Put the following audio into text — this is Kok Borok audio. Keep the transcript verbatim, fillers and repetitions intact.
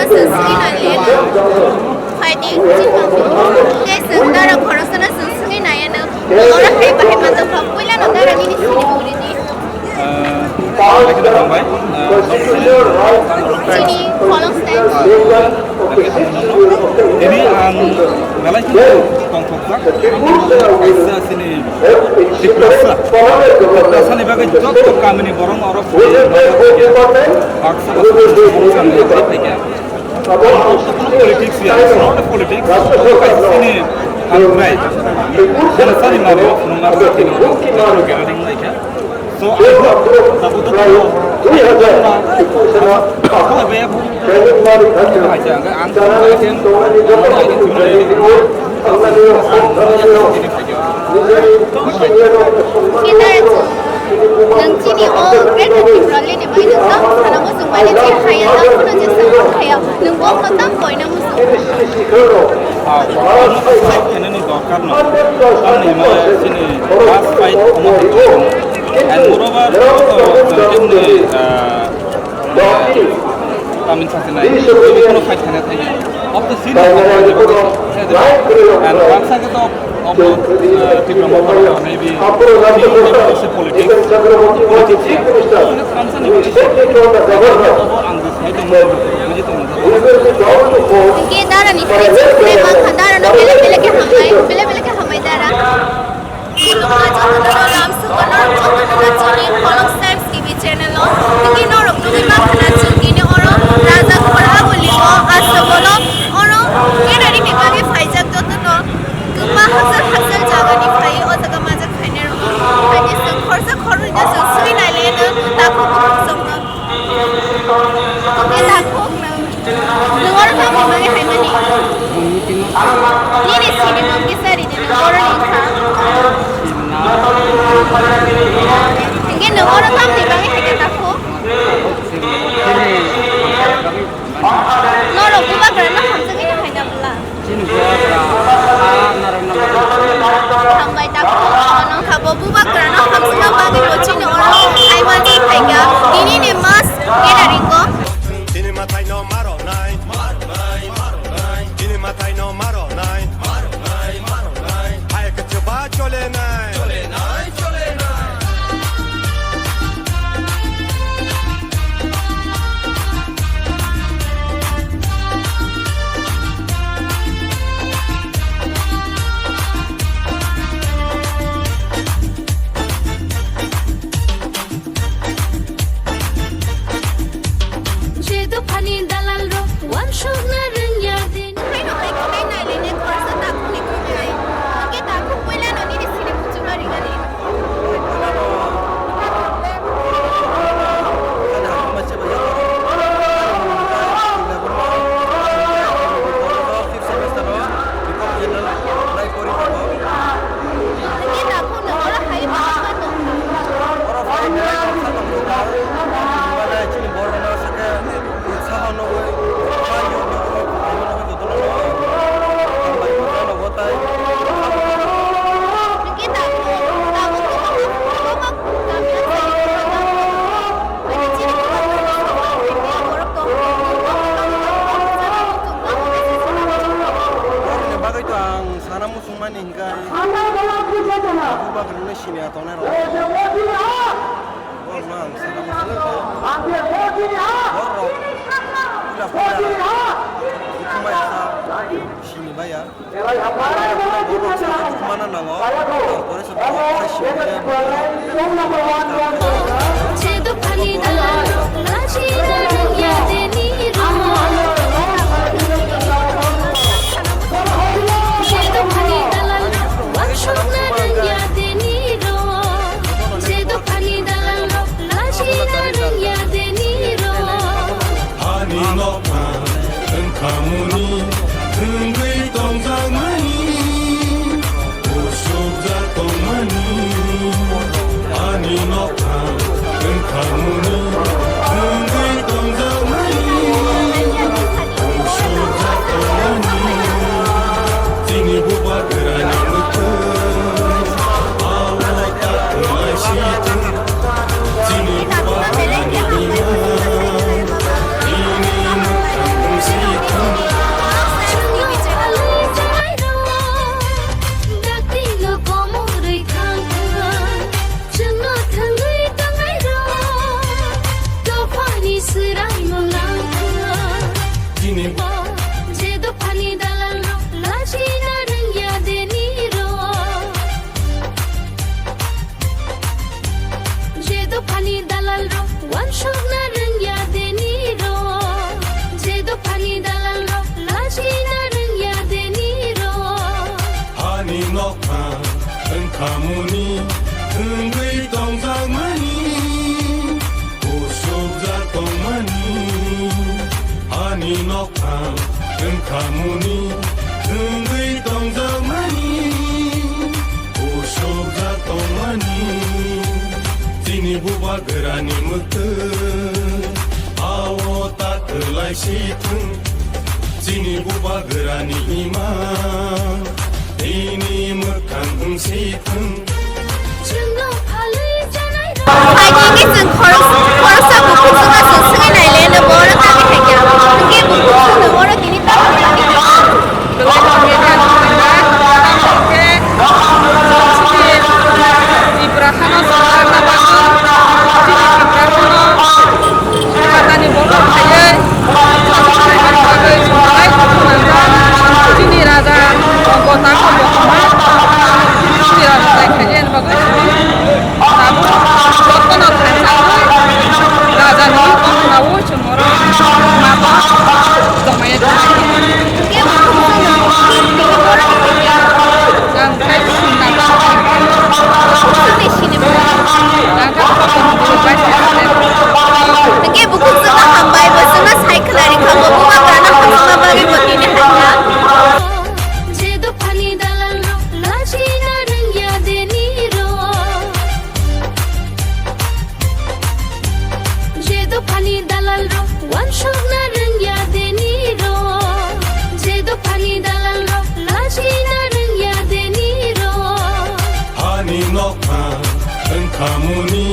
Swngwi nai le. Phaidi, chikon. Tei swng dara khoroksa no swng swngwi nai ano. Oro hai bahai manjak kha. Puila no dara nini sini puri di. Ah, hai khe tongbai. Ah, chini Kolong style. Tini ang belai kheno tongthokjak. Kaisa chini Tiprasa. Tiprasani bagwi joto kamini borok oro phai baksa baksa phaikha. Politics ya, politics. Kaisa chini hamkrai. Kaisa ni mari phunukna bagwi tini oro gathering laikha. So, I hope tabuk to hai se ang, ang, ang, Kita itu nang chini o great people lini bai nang sam sana mo sung bai ni chini kaya nang kuno je sa kaya nang bo mo tam koi nang mo sung. Ah, ano fight khainani dorkar no. Tamni hwnba chini last fight omo hai khe. And moreover, joto chwng chini, ah, tamni sathi nai. Tini kono fight khaina thai. Of the series, and baksa khe to omo, ah, Tipra Motha maybe politics, politics ya. Tamsani bagwi se obo ang je sai tongmani bagwi buji tongmani. Hingke dara ni kare chini kare ma kha, dara no bele bele khe hambai, bele bele khe hambai dara. Khulumkha jotono Ram Sukono, jotono chini Kolong Times T V channel o. Hingke norok nugwi ma khana chwng tini oro Raja Khor Abuli o Aswk o oro catering ni bagwi phaijak jotono. Kwbangma hakchal hakchal jaga ni phai o jaga majak khainai rok. Haini chwng khorsa khorwi no chwng swi nai le no takhuk bukhuk chwng no. Hingke takhuk nwng, nwng oro tamni bagwi hai mani? Nini sini nwng kisa ri di, nwng oro ni wngkha. Hingke nwng oro tamni bagwi hai khe takhuk? Norok bubagra no hamjagwi no hai na bwla? Chini bubagra, ah, narwkna bagwi. Hambai takhuk, ano kha bo bubagra no hamjakna bagwi bo chini oro hai manjak phaikha. Tini ni mas catering o. Chini mathai no maro nai. Chini mathai no maro nai. Hai khe chuba chole nai. Je dophani dalal rok wansukna rwngya de. Haino hai khe nai nai le ne khoroksa takhuk ni khumnai. Hingke takhuk puila no nini sini muchungma ringani. Hingke takhuk no oro hai bahai ma tongkha. Oro phai nai tongkha tongkha. Himba nai chini borok no sakhe utsaho nugwi phai yo nugwi jotono no hambai khe no bo tai. Hingke takhuk, takhuk kwbangma, kwbangma kami o chai khe no. Hingke chini borok tong khe borok tong khe borok tong khe. Borokni bagwi to ang sana muchungmani hingkha. Bubagrano siniya tongnai rok. Borokno ang sana muchungo. Borok puila puila bukhumbai sa sini baya. Borok sana bukhumana nango. Ang pore sa borok khai sini baya. Ani nokha wngkha muni, wngwi tongjakmani, usukjak tongmani. Ani nokha wngkha muni, wngwi tongjakmani, usukjak tongmani. Chini bubagrani mwkhwtwng, abo ta wngmai si thung. Chini bubagrani bima, bini mwkhang bwswk. Wansokna rwngya deni rok, je dophani dalal rok, lachina rwngya deni rok. Hani nokha wngkhamuni wngwi tongjakmani, usukjak tongmani. Hani nokha wngkhamuni wngwi tongjakmani, usukjak tongmani. Chini bubagrani mwktwi ao ta kwlai si thung. Chini bubagrani imang tini mwkhang wng si thung. Chwngno phalwi chanai rok. Phaikhe chwng khorok-, khoroksa bukhuk chwngno chwng swngwi naile no borok tamo hai khe. Hwnkhe bukhuk chwngno borok tini tamo hai khe. Belai media ni phaimai, tamo hwnkhe chini Tipra hano swkangna bagwi, chini Tipra hano Kwchani borok phaiwi, chini raja, o gotang o bokongma, chini raja tai khaidi ani bagwi, tabuk jotono thansa wngwi, rajani koknaui chwng oro mama tongmani thangkhe. Ang khe swnam. Hwnkhe bukhuk chwngno hambai, bo chwngno sai khwnari kha, bo bubagrano hamjakma bagwi bo tini hai kha. Je dophani dalalrok lachina rwngya deni rok. Je dophani dalalrok wansokna rwngya deni rok. Je dophani dalalrok lachina rwngya deni rok. Hani nokha wngkhamuni